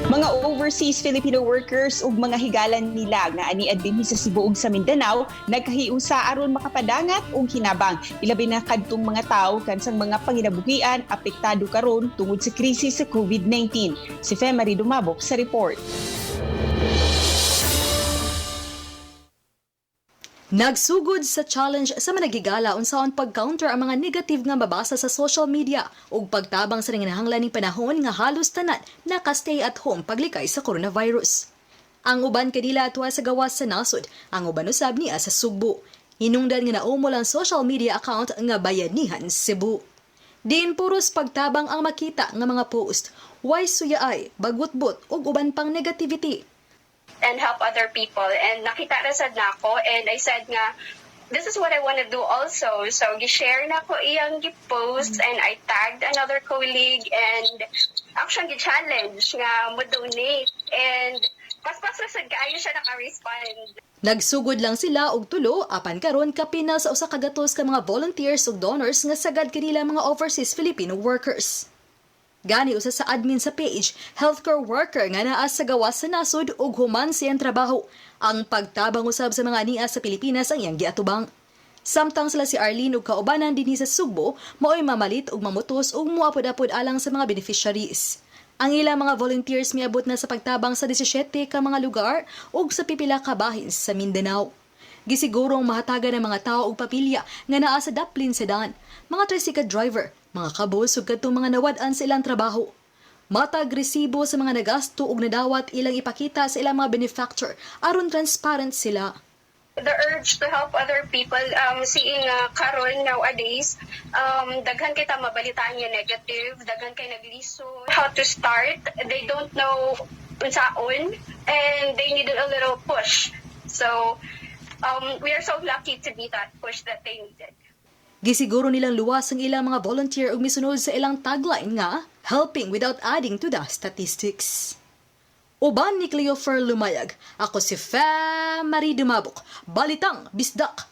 Mga overseas Filipino workers ug mga higalan nila nga ania dinhi sa Cebu ug sa Mindanao nagkahiusa aron makapadangat og hinabang. Ilabi na kadtong mga tawo kansang mga panginabuhian apektado karon tungod sa krisis sa COVID-19. Si Femary Dumabok sa report. Nagsugod sa challenge sa managigala unsaon pag-counter ang mga negative nga mabasa sa social media ug pagtabang sa nanginahanglan ning panahon nga halos tanan naka-stay at home paglikay sa coronavirus. Ang uban kanila tuwa sa gawas sa nasod, ang uban usab niya sa Sugbo. Hinungdan nga naumol ang social media account nga Bayanihan Cebu. Diin puros pagtabang ang makita nga mga post, way suyaay, bagutbot ug uban pang negativity. And help other people. And nakita ra sad nako and I said nga, "This is what I want to do also." So gi-share nako iyang gi-post and I tagged another colleague and actually gi-challenge nga mo donate and paspas ra sad kaayo siya naka-respond. Nagsugod lang sila og tulo apan karon kapina sa 100 ka mga volunteers ug donors nga sagad kanila mga overseas Filipino workers. Gani usa sa admin sa page, healthcare worker nga naa sa gawas sa nasod ug human siyang trabaho. Ang pagtabang usab sa mga ania sa Pilipinas ang iyang giatubang. Samtang sila si Arlene ug kaubanan dinhi sa Sugbo, mao'y mamalit ug mamutos ug muapod-apod alang sa mga beneficiaries. Ang ilang mga volunteers miabot na sa pagtabang sa 17 ka mga lugar ug sa pipila ka bahin sa Mindanao. Gisigurong mahatagan ang mga tao ug pamilya nga naa sa daplin sa daan, mga tricycle driver, mga kabus ug kadtong mga nawad-an sa ilang trabaho. Matag resibo sa mga nagasto ug nadawat ilang ipakita sa ilang mga benefactor aron transparent sila. The urge to help other people, seeing karon nowadays, daghan kay ta mabalitaan nga negative, daghan kay naglisod how to start, they don't know unsaon and they needed a little push. So we are so lucky to be that push that they needed. Gisiguro nilang luwas ang ilang mga volunteer ug misunod sa ilang tagline nga "Helping without adding to the statistics." Uban ni Cleofer Lumayag, ako si Fam Marie Dumabok, Balitang Bisdak.